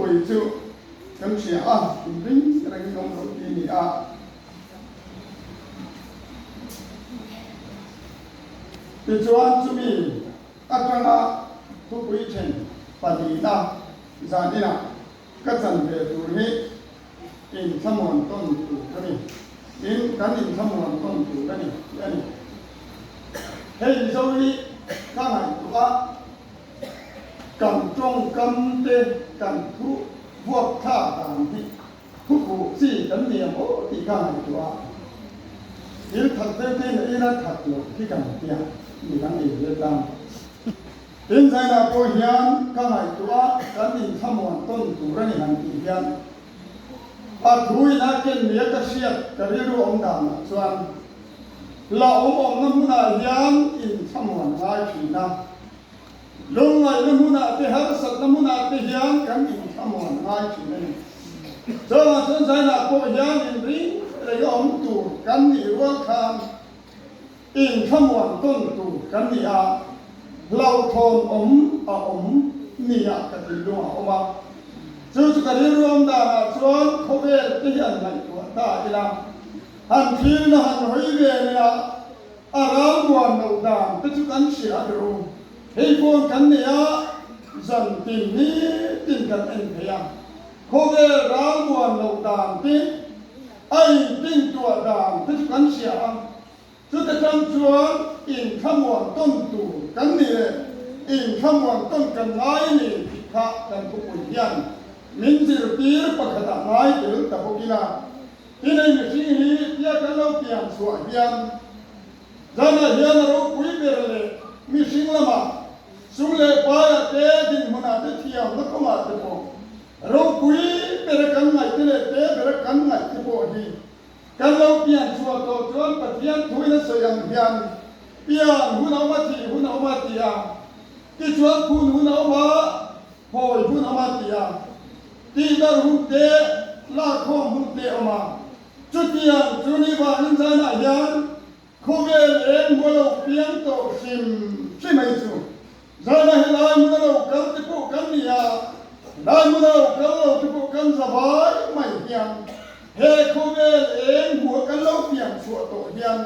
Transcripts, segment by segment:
Thupui chu kan hria a, inring rengin awm loh tih a ni a. Tichuan chumi atanga thupui then pahnihna zaninah ka chan ve tur hi inthlamuan tawn tur ka ni, in kan inthlamuan tawn tur a ni tih a ni. Hei Mizo hi ka ngaihtuah a, kan tawngkam te kan thu vuak thlak dan hi thu khuh chi kan ni ang aw tih ka ngaihtuah a, thil that deuh te in ina that loh hi kan tia midang ei ve tlang. Tin, Zainah pawh hian ka ngaihtuah a, kan inthlamuan tawn tur a ni han tih hian a thu in a ken nia ka hriat ka rilru awm danah chuan la awm awmna hmunah hian inthlamuan ngai thin a, lungngaihna hmunah te harsatna hmunah te hian kan inthlamuan ngai thin a ni. Chuvangah chuan Zainah pawh hian inring rei awm tur kan nih rual khan Inthlamuan tawn tur kan ni a, hlauhthawn awm a awm nia ka thinlung a awm a. Chu chu ka rilru awm danah chuan khawvel te hi an ngaihtuah ta ila, han thilna han hawi ve leh a, a ralmuan loh dan te chu kan hria a ber u. Hei phone kan nei a, zan tin ni tin kan en thei a, khawvel ralmuan loh dan te, A intintuah dan te chu kan hria a, chute tang chuan inthlamuan tawn tur kan ni leh inthlamuan tawn kan ngai a ni tih kha kan thupui hian min zirtir pakhatah ngai tel ta bawk ila. Tinei mihring hi tia kan lo pian chhuah hian zanah hian a ropui ber leh mihring lamah sum leh paiah te dinhmunah te thiamna kawngah te pawh Ropui bera kan ngaihte leh te bera kan ngaihte pawh hi kan lo pian chhuah tawh chuan Pathian thuin a sawi ang hian pian hun a awm a, thih hun a awm a ti a, tichuan phun hun a awm a, hawi hun a awm a ti a, tihdarh hun te, lakkhawm hun te a awm a. Chutiang chu ni vangin zanah hian Khawvel eng hua lo piang tawh hrim hrim ai chu zana helai hmun a lo kal te pawh kan ni a, helai hmun a lo kal lo te pawh kan za vai mai hian he khawvel eng hua kan lo piang chhuah tawh hian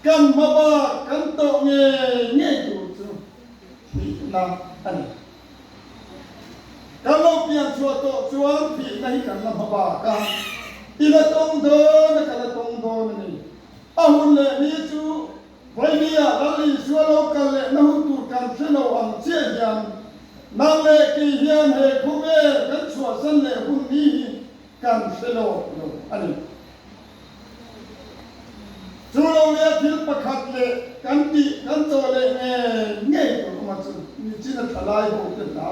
kan hma bak kan tawh ngei ngei tur chu thihna a ni. Kan lo pian chhuah tawh chuan thihna hi kan la hma bak a, i la tawng dawn a ka la tawng dawn a ni. A hun leh ni chu Vainia Lal Isua lo kal leh na hun tur kan hre lo ang chiah hian nang leh kei hian he khawvel kan chhuahsan leh hun ni hi kan hre lo lo a ni. Chu lo leh thil pakhat leh kan tih kan chawh leh ngei ngei tur awm a chu nichin a thalai ho te hna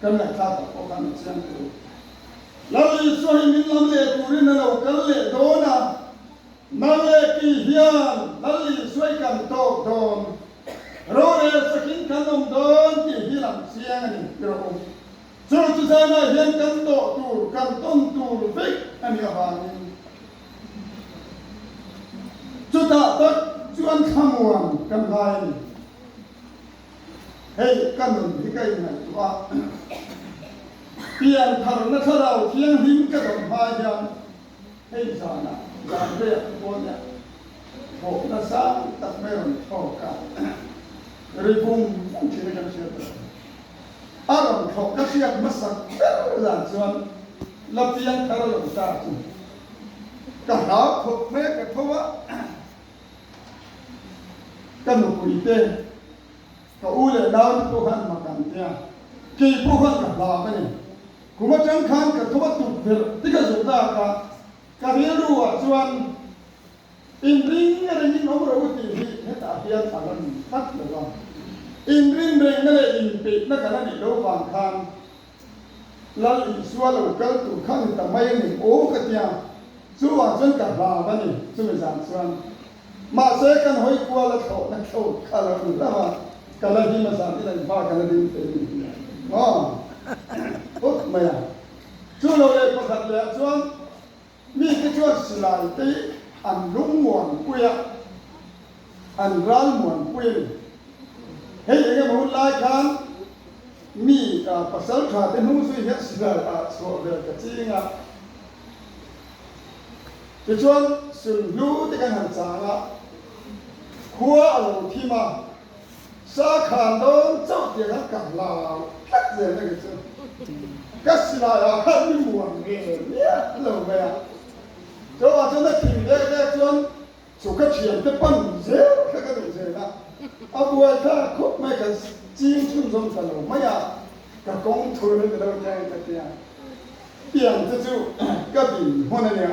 kan ngaihthlak ah pawh khan a chiang tur. Lal Isua hi min lam leh turin a lo kal leh dawn a. Nang leh kei hian Lal Isuai kan tawk dawn, rorel sakin kan awm dawn tih hi lam chiang a ni ti rawh u. Chu chu zanah hian kan tawh tur, kan tawn tur vek a nih avangin chutah tak chuan thlamuan kan ngai a ni. Hei ka nun hi ka inngaihtuah a, piantharna thlarau thianghlim ka dawm hma hian, Hei zanah zan reiah te pawh nia thawhna sang tak mai rawn thlawk a, ri vung vung thin a kan hriat tawh. A rawn thlawh ka hriat hmasak ber zan chuan la piang thar lo ta chu ka hlau khawp mai a, ka tho a, ka nupui te, ka u leh nau te pawh khan mak an tia, kei pawh khan ka hlau a ni. Kum atang khan ka thaw a tukverh te ka zawh tak a, ka rilru ah chuan inring rengin awm rawh u tih hi hetah hian a la ni tlat lo a, inrin rengna leh inpeihna ka la nih lo vang khan Lal Isua lo kal tur kha ni ta mai a ni aw ka tia, chuvang chuan ka hlau a ni chumi zan chuan. Mahse kan hawi kual a thlawhna thlawt kha lo ni hlauh a, ka la him a zan ila inhma ka la ding thei ni hi maw phawt mai a. Chu lo leh pakhat leh ah chuan mite chuan silai te hi an lungmuan pui a, an ralmuan pui a ni. Hei eng emaw hun lai khan. Mi pasal tha te hnung zui hian silai ah chhuah vel ka ching a. Tichuan sulhnu te kan han chang a, khua a lo thim a, sa khan dawn chauh tiang an ka hlau tlat zel na kei chu. Ka silai ah khan mi muang ve miah lo mai a. Chuvang chuan a thim dek dek chuan Chu ka thiante pan zel kha ka duh zel a, a buai thlak khawp mai ka ching chhunzawm ta lo mai a, ka kawng thur na ni lo tiangin ka tia, tiang te chu ka din hmun a nia.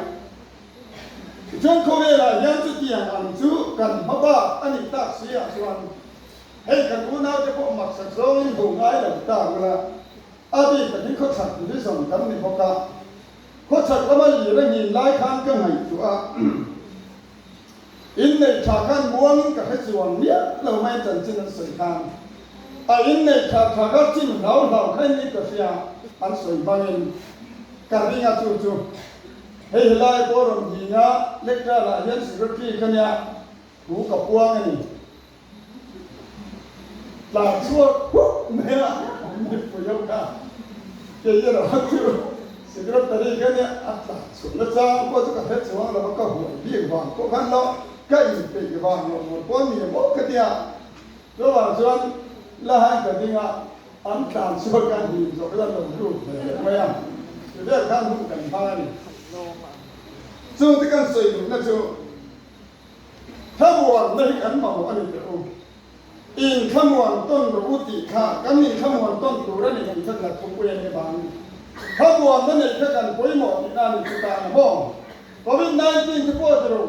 Tichuan khawvelah hian chutiang ang chu kan hma bak a nih tak si ah chuan hei kan unaute pawh maksak zawngin ho ngai lo ta ula, a bik takin khawchhak division kan ni bawk a, Khawchhak lama lir a ngin lai khan ka ngaihtuah a, innei tha khan muangin ka hre chuang miah lo mai chanchin an sawi khan a innei tha tha kha chim hlau hlau kha in ka hria an sawi hmangin ka ring a chu chu hei helai pawh rawn nghing a lecturer ah hian secretary ka nia thu ka puang a ni. Tlan chhuak khup mai a, mipui ho kha kei erawh chu secretary ka nia, a tlan chhuah na chang pawh chu ka hre chuang lo va, ka huai bik vang pawh khan lo ka inpeih vang lo maw pawh ni maw ka tia, chuvang chuan la han ka ding a, an tlan chhuak a hlim zawk hian lo lut ve leh mai a, ti vel khan hun kan hmang a ni. Chungte kan sawi duhna chu. Thlamuanna hi kan mamawh a ni teh u. In thlamuan tawn rawh u tih kha kan in thlamuan tawn tur a ni tih kha kan thupui a ni vang. Thlamuanna neih kha kan pawimawh tihna a ni chu tan a maw? Covid 19 te pawh ti ro.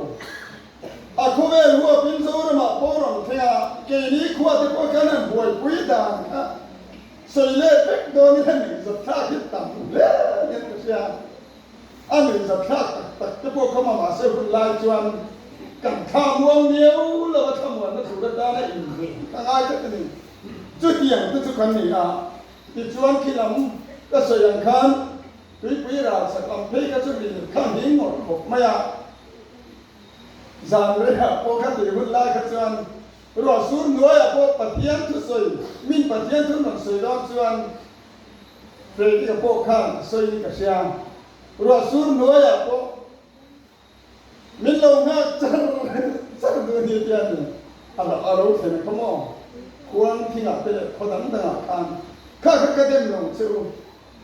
A khawvel huapin Zoramah pawh rawn thleng a, keini khua te pawh khan an buaipui dan kha sawi let vek dawn ila nuihzatthlak hi tam hle hian ka hria. A nuihzathlak tak tak te pawh kha mahse hun lai chuan kan thla muang miau lo a thlamuanna tur atana inven ka ngai tlat a ni. Chutiang te chu kan ni a, tichuan khi lam ka sawi ang khan tuipui ral sak lam phei kha chu lir kha hming ngawt khawp mai a. Zan reiah pawh kha tih hun lai kha chuan ruah sur hnuaiah pawh Pathian thusawi min Pathian thu rawn sawi dawn chuan Freddy-a pawh khan a sawiin ka hria. Ruah sur hnuaiah pawh min lo nghak char char duh ni tia ni a lo a lo thlen kha maw? Khuang thingah te leh khaw dang dangah khan kha kha ka dem lo che u.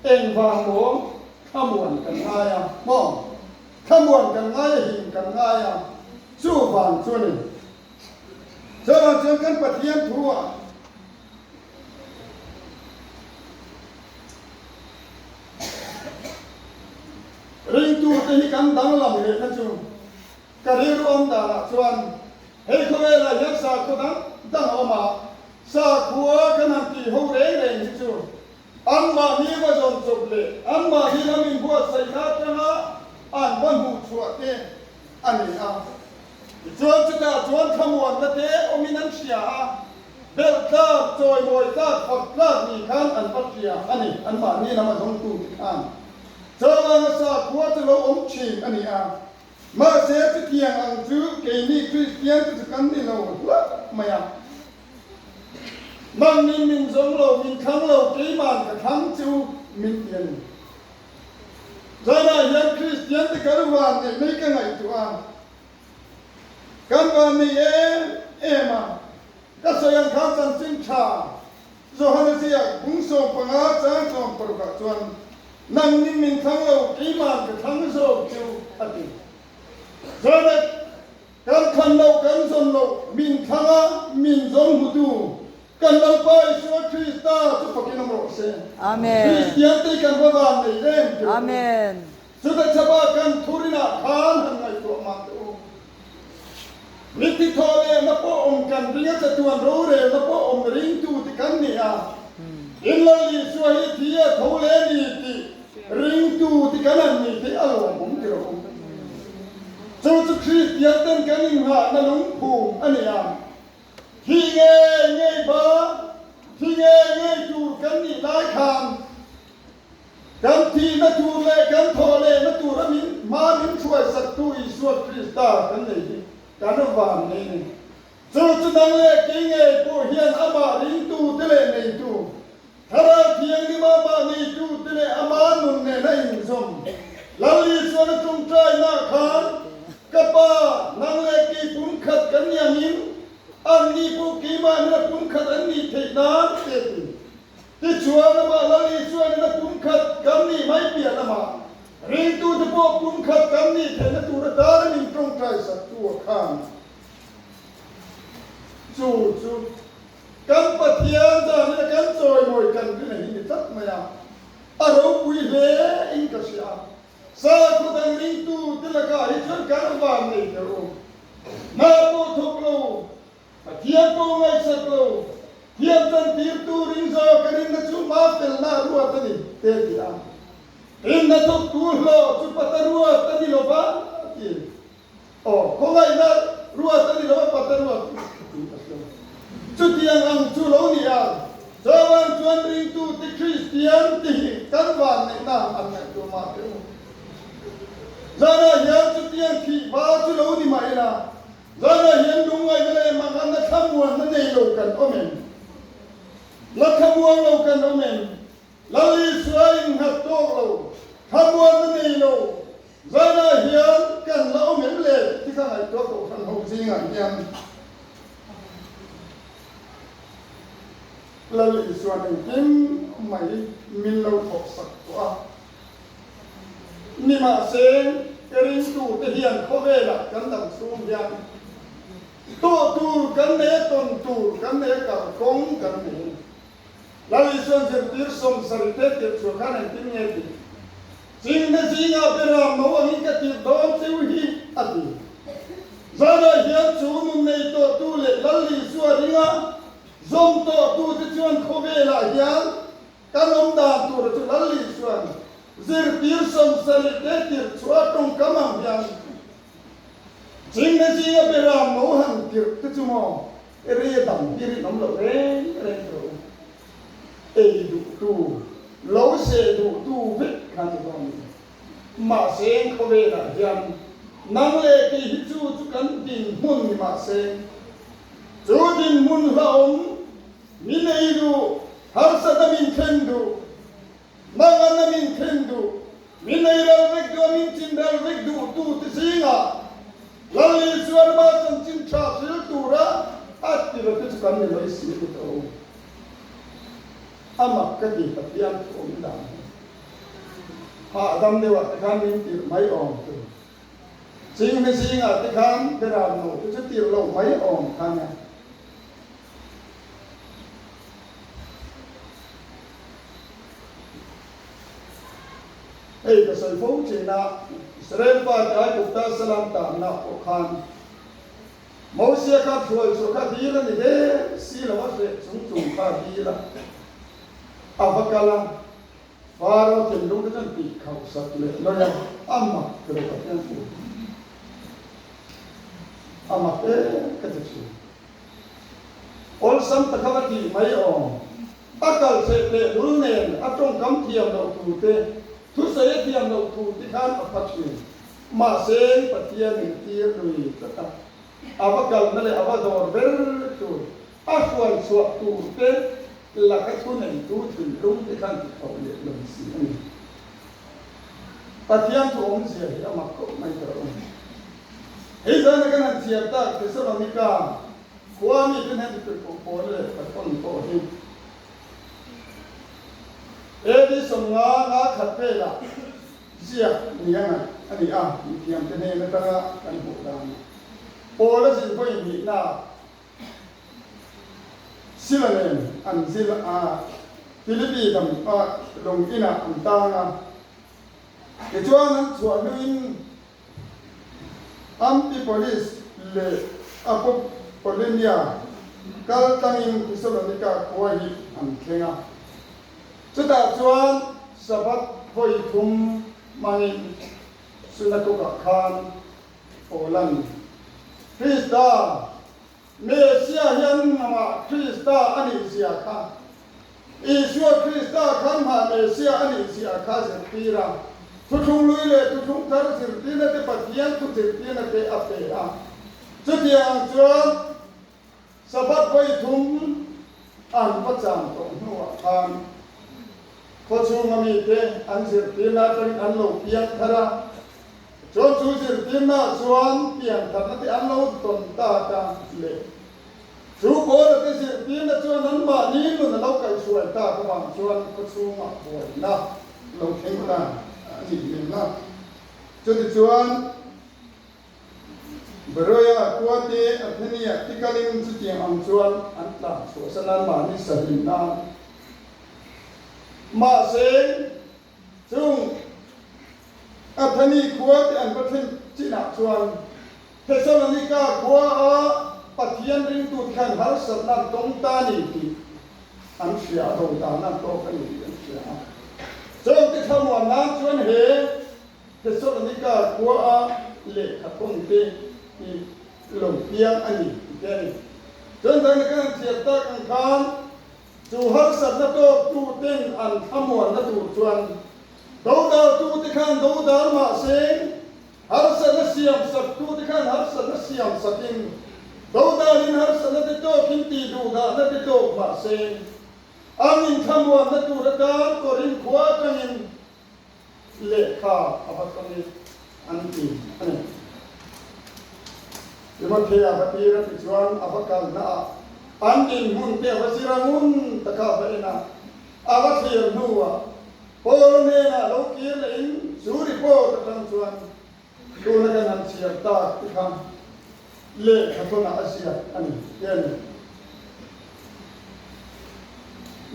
Engvang maw thlamuan kan ngai a maw? Thlamuan kan ngai a him kan ngai a chuvang chu a ni. Chuvang chuan kan Pathian thu ah. Ringtute hi kan danglam lehna chu ka rilru awm danah chuan hei khawvelah hian sakhua dang dang a awm a, sakhua kan han tih ho reng reng hi chu anmahni va zawn chawp leh anmahni lam inbuatsaihna atanga an va hmuhchhuah te a ni a. Tichuan chutah chuan thlamuanna te awmin an hria a. Belh tlak, chawimawi tlak, fak tlak ni khan an va hria a ni, anmahni lam a zawngtute khan. Chawlanga sakhua chu lo awm thin a ni a, mahse chutiang ang chu keini Kristian te chu kan ni lo hlauh mai a. Nangnin min zawng lo, min thlang lo, keiman ka thlang chu min ti a ni. Zanah hian Kristian te kan van neih mai ka ngaihtuah a. Kan van nei em em a, ka sawi ang khan chanchin tha Johana ziak bung 15 chang 16 ah chuan nangnin min thlang lo keiman ka thlang zawk chu a ti. Zanah kan thlan loh kan zawn loh min thlang a min zawn hmutu kan Lalpa Isua Krista chu fakin awm rawh se. Amen. Kristian te kan va van nei em tih. Amen. Chuta chapa kan thurinah khan han ngaihtuah mah teh u. Mithi thaw lehna pawh awm kan ring a, chatuan rorelna pawh awm ringtu ti kan ni a. In Lal Isua hi thi a tho leh ni tih ringtu ti kan han ni tih a lawmawm ti rawh u. Chu chu Kristian ten kan inghahna lungphum a ni a. Thi ngei ngei ba, thi ngei ngei tur kan nih lai khan Kan thihna tur leh kan thawh lehna tura min hma min hruaisaktu Isua Krista kan nei hi kan van nei ni. Chu chu dang leh kei ngei pawh hian amah ringtute leh neitu. Thlarau Thianghlima mah neitute leh ama nun nen a inzawm. Lal Isuan a tawngtainaah khan, Ka Pa, nang leh kei pumkhat kan ni angin, anni pawh keimah nena pumkhat an nih theih nan, te a ti. Tichuan, amah Lal Isuanin a pumkhat kan nih mai piah lamah, ringtute pawh pumkhat kan nih theihna tur atana min tawngtai saktu a khan. Chu chu kan Pathian zanina kan chawimawi kan rin hi ni tlat mai a, a ropui hle in ka hria. Sakhaw dang ringtu te lakah hi chuan kan van nei ber u. Hna pawh thawk lo, Pathian pawh ngaihsak lo, thiam chan tirtu ring zawk ka rinna chu ma felna a ruat a ni, te a ti a. Rinna thawktu hlawh chu pata ruat a ni lo va, a ti. Aw, khawngaihna ruat a ni lo a, pata ruat tih a hria. Chutiang ang chu lo ni a, Chauhan chuan ringtute Kristian te hi kan vanneihna an ngaihtuah mah teh u. Zanah hian chutiang thih va chu lo ni mah ila, zanah hian lungngaihna leh manganna thlamuanna nei lo kan awm em? La thlamuang lo kan awm em? Lal Isua innghat tawk lo, thlamuanna nei lo, Zanah hian kan la awm em le tih ka ngaihtuah kohhran ho zingah hian Lal Isuan engkim mai min lo thawk sak tawh a. Nimahse, ka ringtute hian khawvelah kan dam chhung hian tawh tur kan nei a, tawn tur kan nei a, kalkawng kan nei a ni. Lal Isuan zirtir 70 te tirh chhuah khan engtin nge tih? Chingte zingah beram no angin ka tirh dawn cheu hi, a ti. Zanah hian chu nun nei tawhtu leh Lal Isua ringa zawm tawhtute chuan khawvelah hian kan awm dan tura chu Lal Isuan zirtir 70 te tirh chhuah tawngkam ang hian Chingte zinga beram no han tirh te chu maw? Area dang hi rinawm loh reng reng tawh u. Ei duhtu, lo seh duhtu vek kha ni dawn ni. Mahse khawvelah hian nang leh kei hi chu chu kan dinhmun ni mahse chu dinhmun hlauhawm min ei duh, harsatna min thlen duh, Mangan a min khen duh, min ei ral vek duh a min chin ral vek duh tu te zingah Lal Isuan ama chanchin tha hril tura a ti lo te chu kan ni mai si ni tawh u. A mak ka ti Pathian thu awm dan hi. Hahdam deuh ah te khan min tirh mai awm tur. Chingmi zingah te khan beram no te chu tirh loh mai awm kha nia. Hei ka sawi fo thin a, Israel fate Aigupta salam tanna pawh khan Mosia kha hruai chhuah kha dil a ni der si lo a, hreh chung chung kha a dil a, a va kal a, Faro thinlung te chuan tih khauh sak leh lawi a, a mak ti lo Pathian thu a mak em ka ti thin. Awlsam taka va tih mai awm. A kal theh tehlul nen a tawngkam thiam loh thu te, thusawi a thiam loh thu te khan a pha thin. Mahse, Pathian in tir lui tlat a, a va kalna leh a va dawr ber tur, a hruai chhuah tur te laka thu neitu thinlung te khan ti khauh leh lo si a ni. Pathian thu awmzia hi a mak khawp mai ta rawh. Hei zana kan han chhiar tak Thessalonika khua mi ten heti tur pawh pawl leh pathawn pawh hi AD 50 nga khat velah ziak ni a ngaih a ni a, mithiamte hnen atanga kan hmuh dan pawl a zin vawi hnihna Sila nen an zil a, Philippi dam a lung inah an tang a, tichuan an chhuah hnuin Amfipolis leh Apopolemia kal tlangin Thesalonika khua hi an thleng a. Chutah chuan Sabbath vawi thum hmangin synagog-ah khan Paula'n Krista, Messiah hian amah Krista a nih zia kha, Isua Krista khan mah Messiah a nih zia kha zirtir a, Thuthlung Hlui leh Thuthlung Thar zirtirna te Pathian thu zirtirna te a pe a. Chutiang chuan Sabbath vawi thum an va cham tawh hnuah khan. Khawchhunga mite an zirtirna atangin an lo piang thar a, chuan chu zirtirna ah chuan pian tharna te an lo tawn tak a leh. Chu Paula te zirtirna chuan anmahni nun a lo kaihhruai tak avang chuan khawchhungah buaina lo thleng ta a nih hmel a. Chutichuan Beroia khua te Athenia te kalin chutiang ang chuan an tlan chhuahsan a, mahni sahim nan. Mahse, chung Atheni khua te an va thlen chinah chuan Thesalonika khua a Pathian ringtute khan harsatna an tawng ta a ni tih an hria a, dodalna an tawk a ni tih an hria a. Chungte thlamuan nan chuan he Thesalonika khua a lehkha thawn te hi lo piang a ni ti te a ni. Chuan dang kan han chhiar tak ang khan chu harsatna tawk tu ten an thlamuanna tur chuan dodal tu te khan dodal mahse harsatna siam sak tu te khan harsatna siam sakin dodalin harsatna te tawkin tih duhdahna te tawk mahse an inthlamuanna tur atan Korinth khua atangin Lehkha a va thlawm i an ti a ni. Timothea va tir a ti chuan a va kalna ah an dinhmun te a va zir a ngun taka a va en a, a va thlir hnuah Paul hnenah lo kir leh in chu report atang chuan Tuna kan han chhiar tak te kha lehkha thawnah a ziak a ni ti a ni.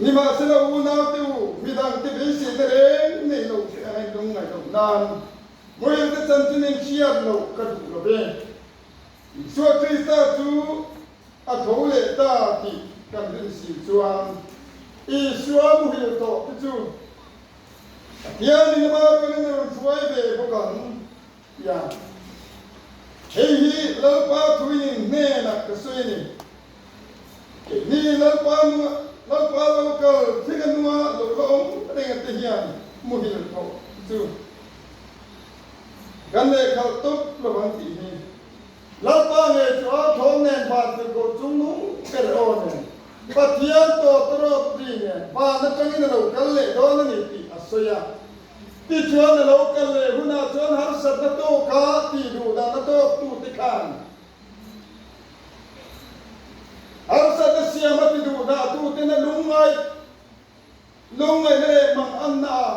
Nimahsela unaute u, midangte beiseina reng nei lo che ang in lung ngaih loh nan Muilte chanchin in hriat loh ka duh lo ve. Isua Krista chu a tho leh ta tih kan rin si chuan Isua muhil tawh te chu Pathianin ama rualin a rawn hruai ve bawk ang tia. Hei hi Lalpa thuin in hnenah ka sawi a ni. Keini Lalpa nunga, Lalpa lo kal thlenga nunga lo la awm reng ate hian muhil thawh chu kan lehkhalh tawp lo ang tih hi. Lalpa ngei chu a thawm nen van tirhkoh chung nung ber aw nen Pathian tawtawrawt ri nen van atangin a lo kal leh dawn a ni tih a sawi a. Tichuan a lo kal leh hunah chuan harsatna tawka tih duh dahna tawktute khan harsatna siama ti duh dahtuten a lungngai Lungngaihna leh manganna a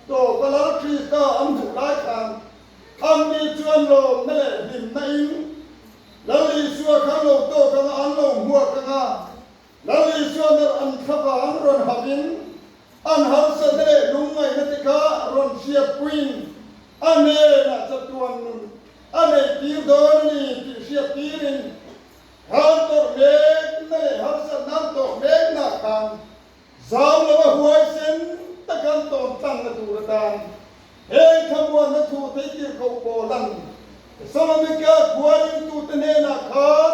tawpa Lal Krista an hmuh lai khan anni chuan lawmna leh hlimna in Lal Isua kha an lo tawk anga an lo hmuak anga Lal Isua nawrh an thlavang rawn hap in an harsatna leh lungngaihna te kha rawn hriatpuiin a hnenah chatuan nun a neihtir dawn a ni tih hriattirin khan tawrh mekna leh harsatna an tawh mekna khan Zau lo a huaisen tak an tawn tlangna tur atan heng thlamuanna thu theitirhkoh pawl an Thesalonika khua ringtute hnenah khan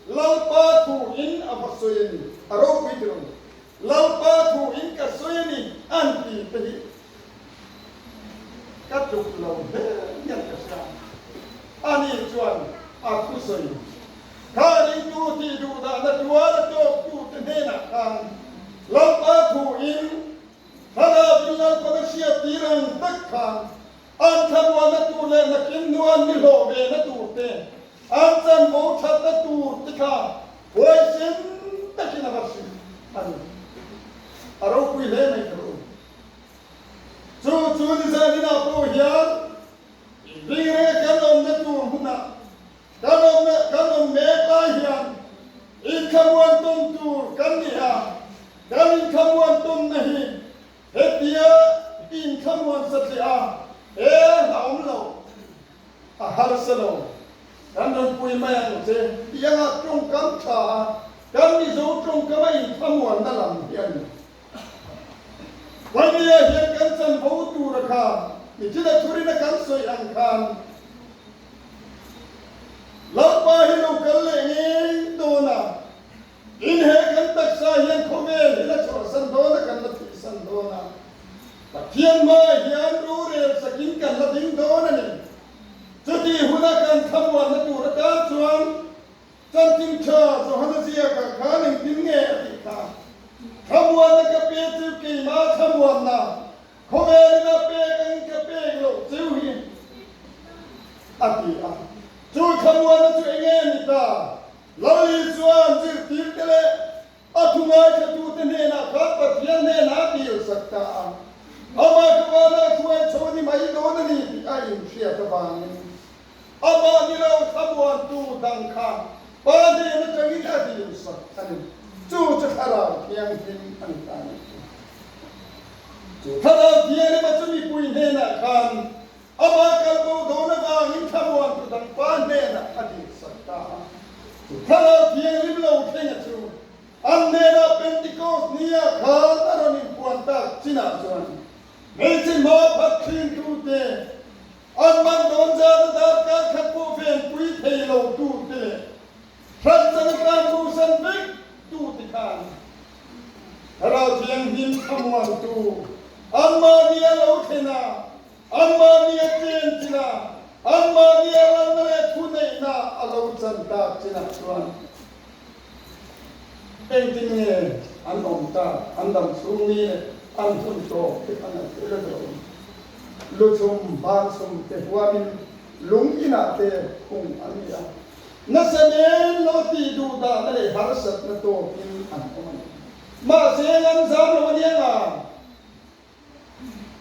Lalpa thu in a va sawi a ni, a ropui ti lo. Lalpa thu in ka sawi a ni an ti te hi ka tluk lo hle hian ka hria. Ani chuan a thusawi Kha ringtu tih duh dahna tuara tawktute hnenah khan Lalpa thuin Thlarauin Lalpan a hriattir ang tak khan an thlamuanna tur leh nakin hnu an ni hlawh vena tur te, an chanvo thatna tur te kha huaisen takin a va hrilh a ni. A ropui hle mai ka ru. Chu chu nizan inah pawh hian inringreng kan awmna tur hmunah Kan awm kan awm mek lai hian inkhamuan tum tur kan ni a, kan inkhamuan tumna hi hetia inkhamuan satliah a eng a awm lo, a harsa lo. Kan rawn pui mai ang che tih anga tawngkam tha a, kan Mizo tawngkama inkhamuanna lam hi a ni. Vainia hian kan chanvo tura kha michina thurina kan sawi ang khan Lalpa hi lo kal leh ngei dawn a, in he kan taksa hian khawvel hi la chhuahsan dawn a, kan la thihsan dawn a, Pathian hmaah hian rorel sakin kan la ding dawn a ni. Chutih huna kan thlamuanna tur atan chuan Chanchin tha Johana ziakah khan engtin nge a tih kha? Thlamuanna ka pe chu keimah thlamuanna. A ti a. Chu thlamuanna chu eng nge ni ta? Lal Isua'n zirtirte leh a thu ngaithlatute hnenah khan Pathian hnenah a dilsak ta a. Amah ka vanah hruai chho ni mai dawn a ni tih a inhriat avangin amah ni lo thlamuantu dang kha Pa hnen atangin a dilsak a ni. Chu chu Thlarau Thianghlim a ni ta a ni. Chu Thlarau Thianghlim a chu mipui hnenah khan Amah kalbo dawn avangin thlamuantu dang pa hnenah a dilsak ta a. Chu Thlarau Thianghlim lo thlenga chu an hnenah Pentecost nia khan a rawn inpuan tak chinah chuan hmeichhe hma phat thintute, an man dawn zana darkar khat pawh venpui thei lotute leh hranchana tlanbosan vek tute khan Thlarau Thianghlim thlamuantu anmahni a lo thlen a, Anmahni a chen chin a, anmahni a lanna leh thuneihna a lo chan tak chinah chuan engtin nge an awm tak, an dam chhung ni leh an hun tawp te kha ngaihtuah ila dawn. Luchhum, banchhum te huamin lung inah te khung an ni a, nasa nen lo tih duh dahna leh harsatna tawkin an awm a ni. Mahse, an zam lo aniang a.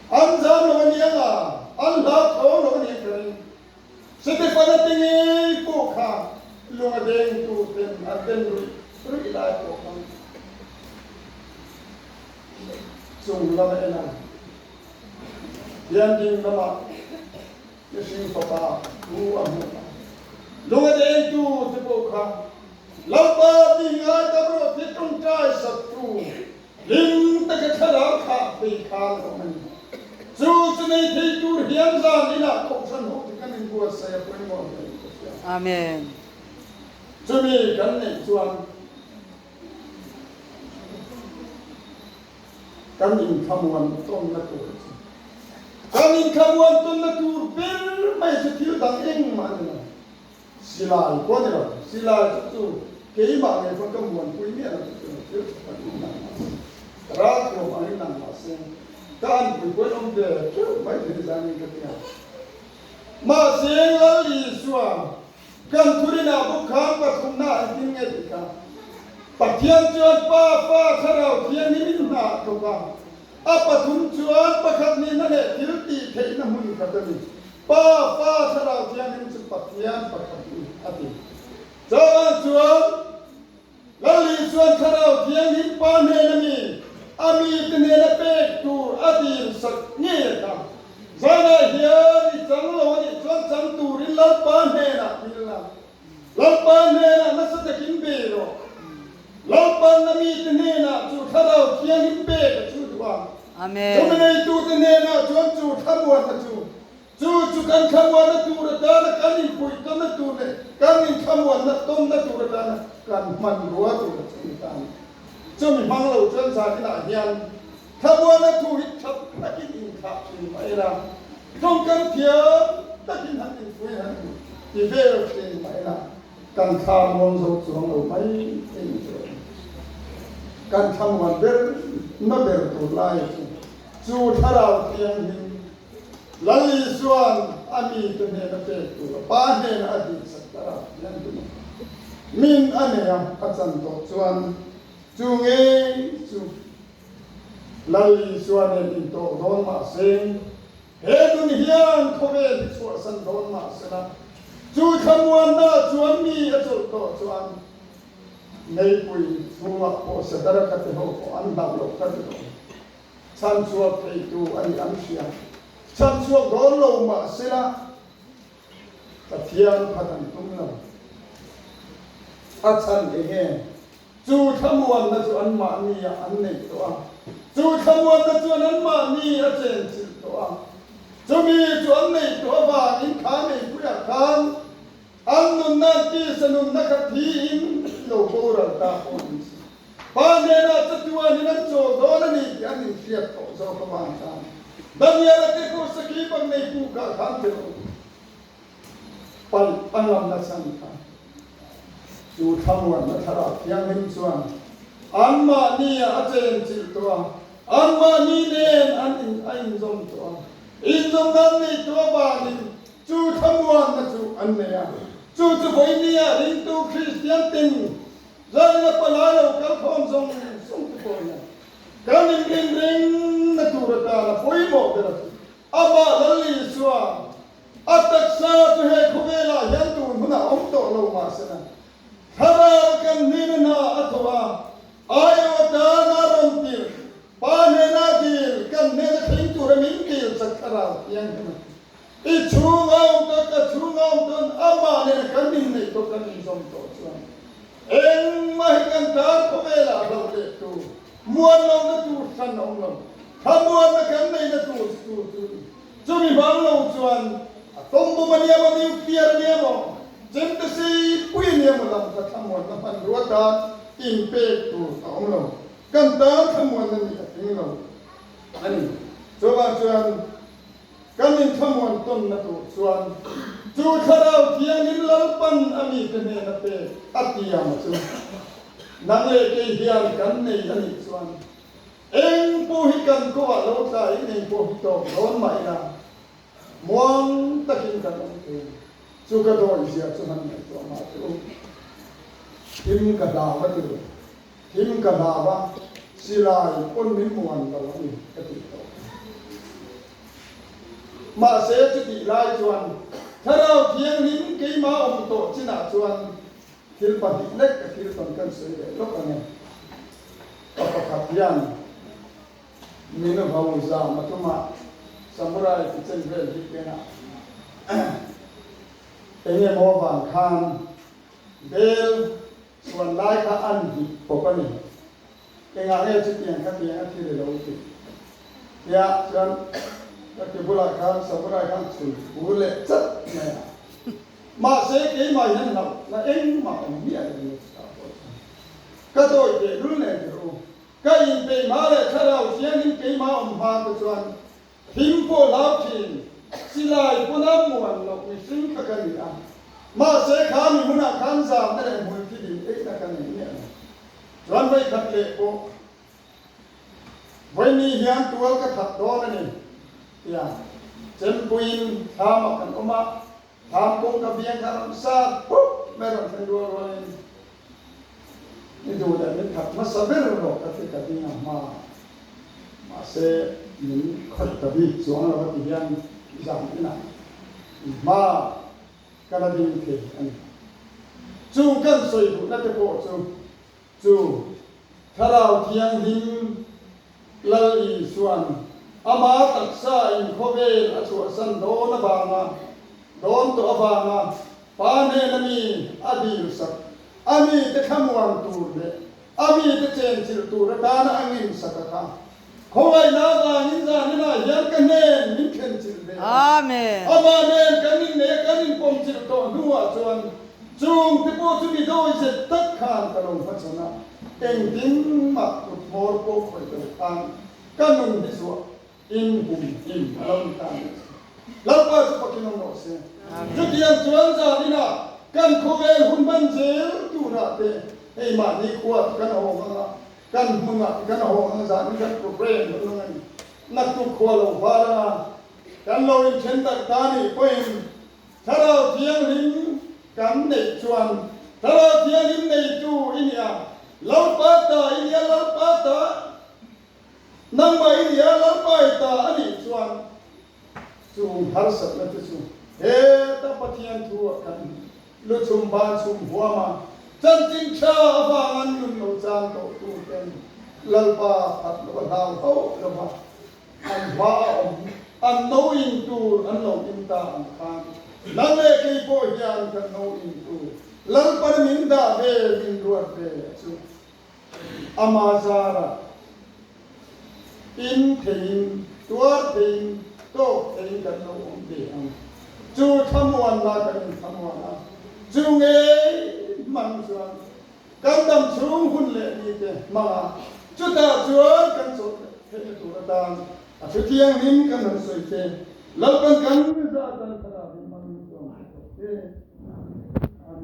An zam lo a ni ang a, an hla tho lo a ni ang ka ring. Setefana te ngei pawh kha lung a deng tur ten an den ruih ruih lai pawh khan chung lam a en a, Thianghlim lamah mihring fapa thu a hmuh a, lung a deng tu te pawh kha Lalpa tih ngai tam rawh ti tawngtai sak tu Hlim taka thlarau thlah thei kha an awm a ni. Chu chu nei thei tur hian zan inah kohhran ho te kan inbuatsaih a pawimawh hle in ka hria. Amen. Chumi kan neih chuan kan inthlamuan tawnna tur chu kan inthlamuan tawnna tur ber mai chu thil dang engmah a ni lo. Silai pawh a ni lo. Silai chu chu keimah ngei pawn ka muanpui miah lo chu chu thil tha tak in lang mahse, ralthuam angin lang mahse, ka anpui pawhin awm ve teuh mai thei zanin ka ti a. Mahse Lal Isua kan thurinah bawk khan pathumna engtin nge tih kha Pathian chuan Pa, Fa, Thlarau Thianghlim in hna a thawk a, a pathum chuan pakhat nihna leh thil tih theihna hmun khat a ni. Pa, Fa, Thlarau Thianghlim chu Pathian pakhat ni a ti. Chuvang chuan Lal Isua'n Thlarau Thianghlim Pa hnena mi, a mite hnena pek tur a dil sak ngei a kha. Zanah hian i chang lo a nih chuan chang turin Lalpa hnenah dil la. Lalpa hnenah nasa takin be rawh. Lalpan a mite hnenah chu Thlarau Thianghlim pek a chu duh a. Amen. Chumi neitute hnenah chuan chu thlamuanna chu, chu chu kan thlamuanna tur atana kan inpuihtawnna tur leh kan inthlamuanna tawnna tur atana kan hmanrua tur a chu ni ta a ni. Chumi hmang lo chuan zaninah hian thlamuanna thu hi tha takin inthlah thin mah ila, tawngkam thiam takin han inpui han ti vel thin mah ila, Kan thla muang zo chuang lo mai thei chu a ni. Kan thla muan ber na ber tur lai chu chu Thlarau Thianghlim Lal Isua'n a mite hnena pek tur a Pa hnena a dihsak Thlarau Thianghlim a min a nei a, a chan tawh chuan chu ngei chu Lal Isua nen intawh dawn mahse He nun hian khawvel hi chhuahsan dawn mah sela, chu thlamuanna chuan mi a chawlh tawh chuan meipui chhungah pawh Sadaraka te ho pawh an hlauh loh ka ti lo. Chhanchhuak theitu a nih an hria. Chhanchhuak dawn lo mah sela, Pathian phat an tum lo. A chhan eng nge? Chu thlamuanna chu anmahni ah an neih tawh a, chu thlamuanna chuan anmahni a chenchilh tawh a. Chumi chu an neih tawh avangin kha meipuiah khan an nunna an tisa nunna kha thiin lo boral ta pawh an si. Pa hnenah chatuanin an chawl dawn a ni tih an inhriat tawh zawk avang khan Daniela te pawh sakhi bak nei pukah khan che lo. Palh a ngamna chhan kha chu thlamuanna Thlarau Thianghlim chuan anmahni ah a chenchilh tawh a, anmahni nen an in a inzawm tawh a, inzawmna an neih tawh avangin. Chu thlamuanna chu an nei a. Chu chu vawinia ringtu Kristian tin Lalna palai lo kal khawm zawng zawng te pawh hian kan inrin ringna tur atana pawimawh ber a chu amah Lal Isua a taksa chu he khawvelah hian tun hunah awm tawh lo mahsela thlarau kan hnena hna a thawh a, aiawh atana rawn tirh Pa hnena dil kan hnena thleng tura min dil chak thlarau thianghlim a ti. I chhung a awm tawh, ka chhung a awm tawh, amah nena kan inneih tawh, kan inzawm tawh chuan engmah hi kan tan khawvelah hlauh leh tur, muan lohna tur hran a awm lo. Thlamuanna kan neihna tur tur chu chumi hmang lo chuan a tawmbum a nia maw, nuclear a nia maw, chemte sei pui a nia maw lam kha thlamuanna hmanrua tan inpek tur a awm lo. Kan tan thlamuanna nih a tling lo a ni. Chuvang chuan Kan inthlamuan tawnna tur chuan chu Thlarau Thianghlim Lalpan a mite hnena pek a tiam chu nang leh kei hian kan nei a nih chuan eng pawh hi kan kawah lo tlaiin eng pawh hi tawk dawn mah ila muang takin kan awm thei ang. Chu ka dawihzia chu han ngaihtuah mah teh u. Thim ka hlau a ti lo. Thim ka hlau a, silai pawn min muan lo a ni ka tih tawh kha. Mahse chutih lai chuan Thlarau Thianghlim keimah awm tawh chinah chuan thil pahnih lek ka thil tawn kan sawi leh lawk ang e. Ka pakhat hian min vo zam a tum a, Samurai ti chen vel hi kengah eng emaw vang khan bel Chuan lai kha an hnih bawk a ni. Engah nge chutiang kha tiang a thil i lo tih? Tia chuan ka ke bulah khan samurai khan chhun bur leh chat mai a. Mahse keimah hian hlauh na engmah awm miah lo ni chutah pawh chuan ka dawi teh lul nen tir u. Ka inpeih hma leh thlarau thiangin keimah awm hma te chuan Thim pawh hlau thin, silai pawna muan loh mihring kha ka ni a. Mahse kha mi hmunah khan zamna leh hmulthi ding eihna ka nei miah lo. Chuan vawikhat leh pawh Vawimi hian tual ka that dawn a ni tia chempuiin thlamah kan awm a, thlam kawngka biang kha rawn sat pup mai rawn thlen rual rualin I duh leh min that hmasa ber rawh ka ti ka ding a hma. Mahse min khawih ta bik chuang lo a ti hian zan inah i hma ka la ding thei a ni. Chung kan sawi duhna te pawh chu chu Thlarau Thianghlim Lal Isuan ama taksa in khawvel a chhuahsan dawn avanga dawn tawh avanga Pa hnena mi a dilsak, a mite thlamuan tur leh a mite chenchilh tur atana a nginsak a kha. Khawngaihna avangin zaninah hian ka hnen min thlenchilh ve a. Amah nen kan innei a kan inpawmchilh tawh hnuah chuan chung te pawh chu mi dawi zet tak khan ka lo hmachhawn a, engtin mah kut hmawr pawh khawih lo khan ka nun hi zuah In hum him a lo ni ta a nih chu. Lalpa chu fakin awm rawh se. Chutiang chuan zan inah kan khawvel hun hman zel turah te hei mahni khua te kan hawng ang a, kan hmunah te kan hawng ang a, zan in kan program dawn ang a ni. Naktuk khua lo var ang a, kan lo inthen tak ta nih pawhin Thlarau Thianghlim kan neih chuan Thlarau Thianghlim neitu i nia, Lalpa ta i nia, Lalpa ta Nangmah i nia Lalpa i ta a nih chuan chung harsatna te chu heta Pathian thu ah khan lu chhum ban chhum huam a, chanchin tha avang an nun lo chan tawh tu ten Lalpa phat lo a hlau hauh lo va, an hma a awm an no in tur an lo in ta ang khan nang leh kei pawh hian kan no in tur Lalpan min dah ve min ruat ve a chu. Ama zarah in theiin, tuar theiin, tawk theiin kan lo awm ve ang. Chu thlamuanna kan inthlamuan a, chu ngei hmang chuan kan dam chhung hun leh mite hmang a, chutah chuan kan chawlh theihna tur atan a thu thianghlim kan han sawi te, Lalpan kan za tan thlarau in hmangin chuan ka tawk te.